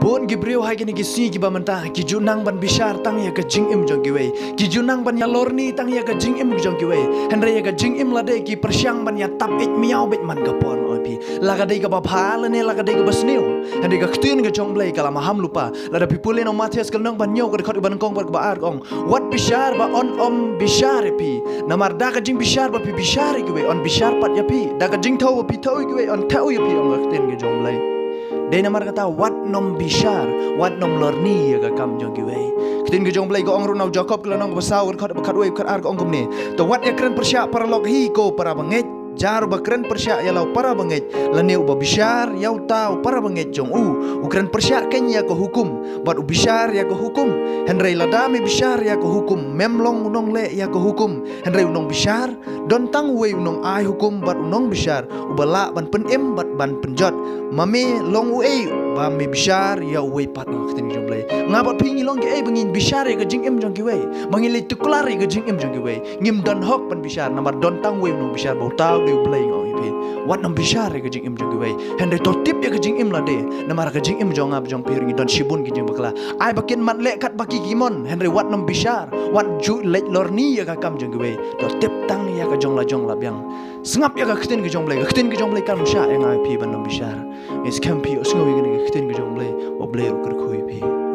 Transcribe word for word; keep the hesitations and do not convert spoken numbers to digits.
Bun ki briew ha kine ki sngi kiba mynta ki ju nang ban bishar tang ïa ka jingim jong kiwei. Ki ju nang ban ïalorni tang ïa ka jingim jong kiwei. Hynrei ïa ka jingim lade ki pyrshang ban ïatap ïeit miaw beit man ka por, ong ïa phi. La ka dei kaba bha lane la ka dei kaba sniew. Hynrei ka ktien ka jong U Blei ka la maham lypa. Lada phi pule na u Mathaios ka lynnong ba hynñiew ka dkhot ba nyngkong bad kaba ar ka ong, wat bishar ba yn ym bishar ïa phi. Namar da ka jingbishar ba phi bishar ïa kiwei, yn bishar pat ïa phi. Da ka jingthew ba phi thew ïa kiwei, yn thew ïa phi, ong ka ktien ka jong U Blei. Dei namar kata wat nym bishar, wat nym lorni ïa ka kam jong kiwei. Ktien ka jong U Blei ka ong ruh na u Jakob ka lynnong ba saw ka dkhot ba khatwei khatar ka ong kumne. To wat ïakren pyrshah paralok hi ko para bangeit. Jar uba kren pyrshah ïa la u para bangeit, lane uba bishar ïa uta u para bangeit jong u, u kren pyrshah keiñ ïa ka hukum, bad u bishar ïa ka hukum. Hynrei lada me bishar ïa ka hukum, mem long u nongleh ïa ka hukum, hynrei u nongbishar. Don tang uwei u nongai hukum bad u nongbishar, uba lah ban pynim bad ban pynjot. Ma me long uei ba me bishar ïa uwei pat, ong ka ktien jong U Blei. Nga bad phi ngi long kiei ba ngin bishar ïa ka jingim jong kiwei, ba ngin leit tuklar ïa ka jingim jong kiwei? Ngim don hok ban bishar, namar don tang uwei u nongbishar, ba uta u dei U Blei, ong ïa phi. Wat nym bishar ïa ka jingim jong kiwei. Hynrei to tip ïa ka jingim lade, namar ka jingim jong nga bad jong phi ruh ngi don shibun ki jingbakla. Ai ba kin mat leh katba ki ki mon, hynrei wat nym bishar, wat ju leit lorni ïa ka kam jong kiwei. To tip tang ïa ka jong la jong la biang. Sngap ïa ka ktien ka jong U Blei, ka ktien ka jong U Blei kam shah ïa nga ïa phi ban nym bishar. Ngi skhem phi ïohsngew ïa kane ka ktien ka jong U Blei, U Blei u kyrkhu ïa phi.